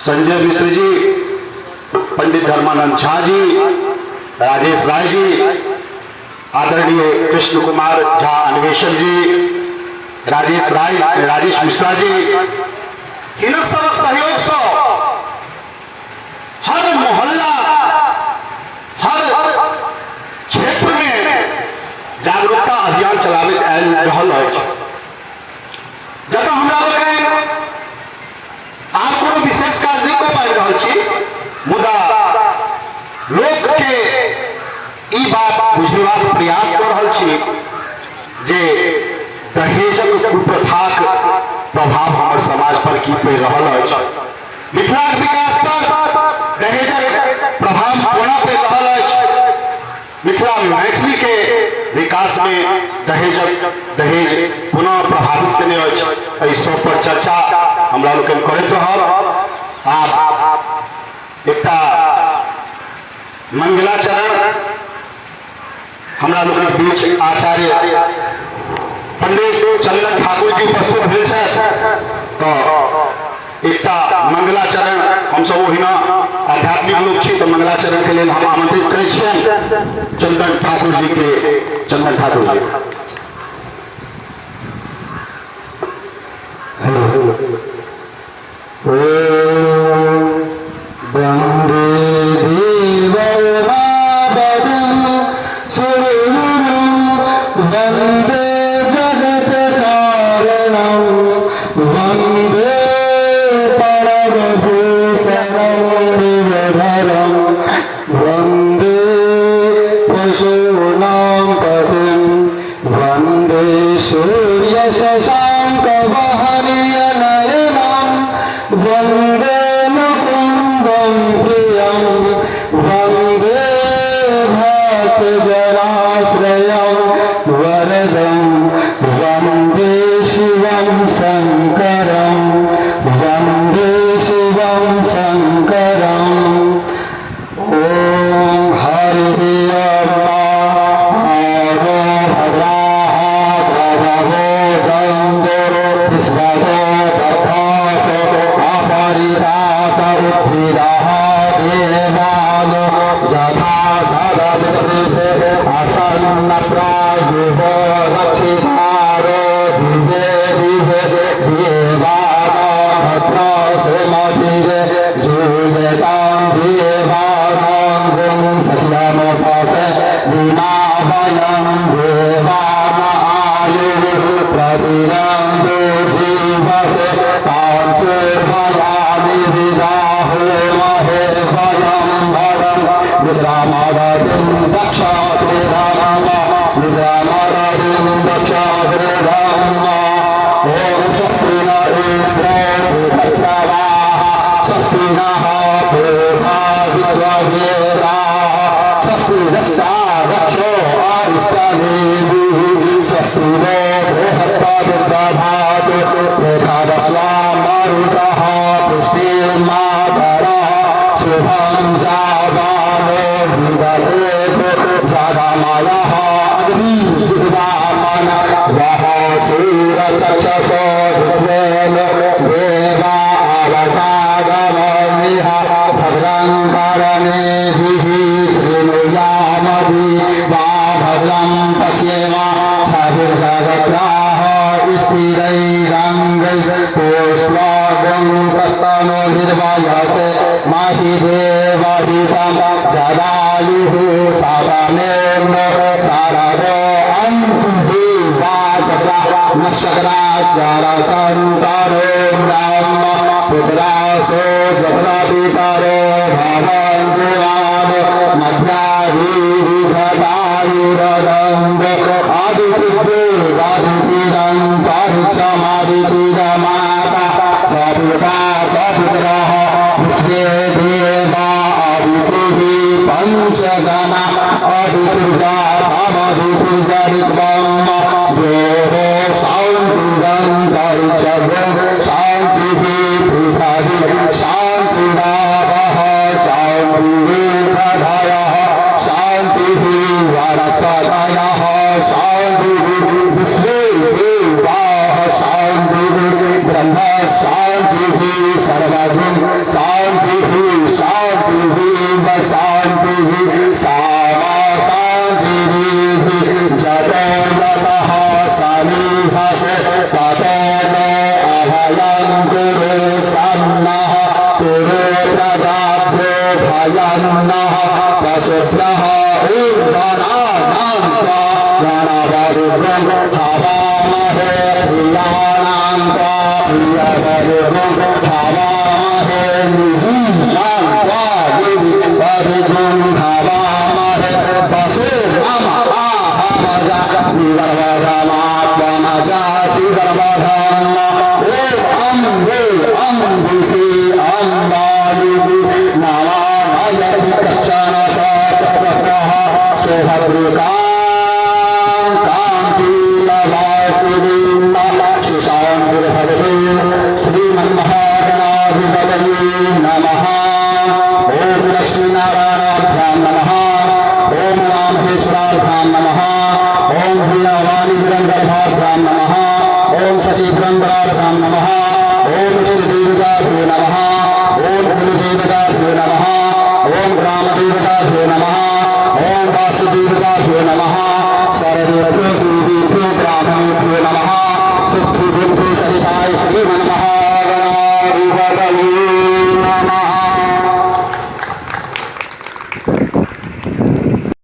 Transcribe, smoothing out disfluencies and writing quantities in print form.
संजय मिश्र जी, पंडित धर्मानंद झा जी, राजेश राय जी, आदरणीय कृष्ण कुमार झा अन्वेषण जी, राजेश राय, राजेश मिश्रा जी, हिनक सब सहयोगसँ हर मोहल्ला हर क्षेत्र में जागरूकता अभियान चलाबैत आयल रहल अछि। जतऽ हमरा लोकनि आब कोनो विशेष काज नहि कऽ पाबि रहल छी, मुदा लोकके ई बात बुझेबाक प्रयास कऽ रहल छी जे दहेजक कुप्रथाक प्रभाव हमर समाज पर की पड़ि रहल अछि, मिथिलाक विकास पर दहेजक प्रभाव कोना पड़ि रहल अछि, मिथिला मैथिली के विकास में दहेजक दहेज कोना प्रभावित केने अछि, एहि सब पर चर्चा हमरा लोकनि करैत रहब। आब एकटा मंगलाचरण हमरा लोकनिक बीच आचार्य पंडित चंदन ठाकुर जी उपस्थित भेल छथि, तऽ एकटा मंगलाचरण हमसब ओहिना आध्यात्मिक लोक छी, तऽ मंगलाचरण के लेल हम आमंत्रित करै छियनि चंदन ठाकुर जी के। चंदन ठाकुर जी। वंदे देवमापतिं सुरगुरुं वंदे जगत्कारणं वंदे परमभूषणं विवधरं वंदे पशूनां पतिं वंदे सूर्यशशाङ्कवहनीयनयनं वंदे मुकुन्दं प्रियं वंदे भक्तजनाश्रयं वरदं वंदे शिवं शङ्करं वंदे शिवं शङ्करम्। ॐ हरिः शांति नः पशुभ्यः ऊर्ध्वनानां त्वा गणपतिं हवामहे प्रियाणां त्वा प्रियपतिं हवामहे निधीनां त्वा निधिपतिं हवामहे वसुनाम आहमजा निगर्भमात्मजासि गर्भधम् ॐ अम्बे अम्बिके अम्बालिके नमानयति कश्चन सतः सुभद्रिकां कान्तिलवासिनीं शिशान्तिर्भवतु श्रीमन्महागणाधिपतये नमः। ॐ लक्ष्मीनारायणाभ्यां नमः। ॐ उमामहेश्वराभ्यां नमः। ॐ वीणावाणीपुरन्दरभाभ्यां नमः। ॐ शचीपुरन्दराभ्यां नमः। ॐ श्रीदेविकाभ्यो नमः। ॐ कुलदेवताभ्यो नमः।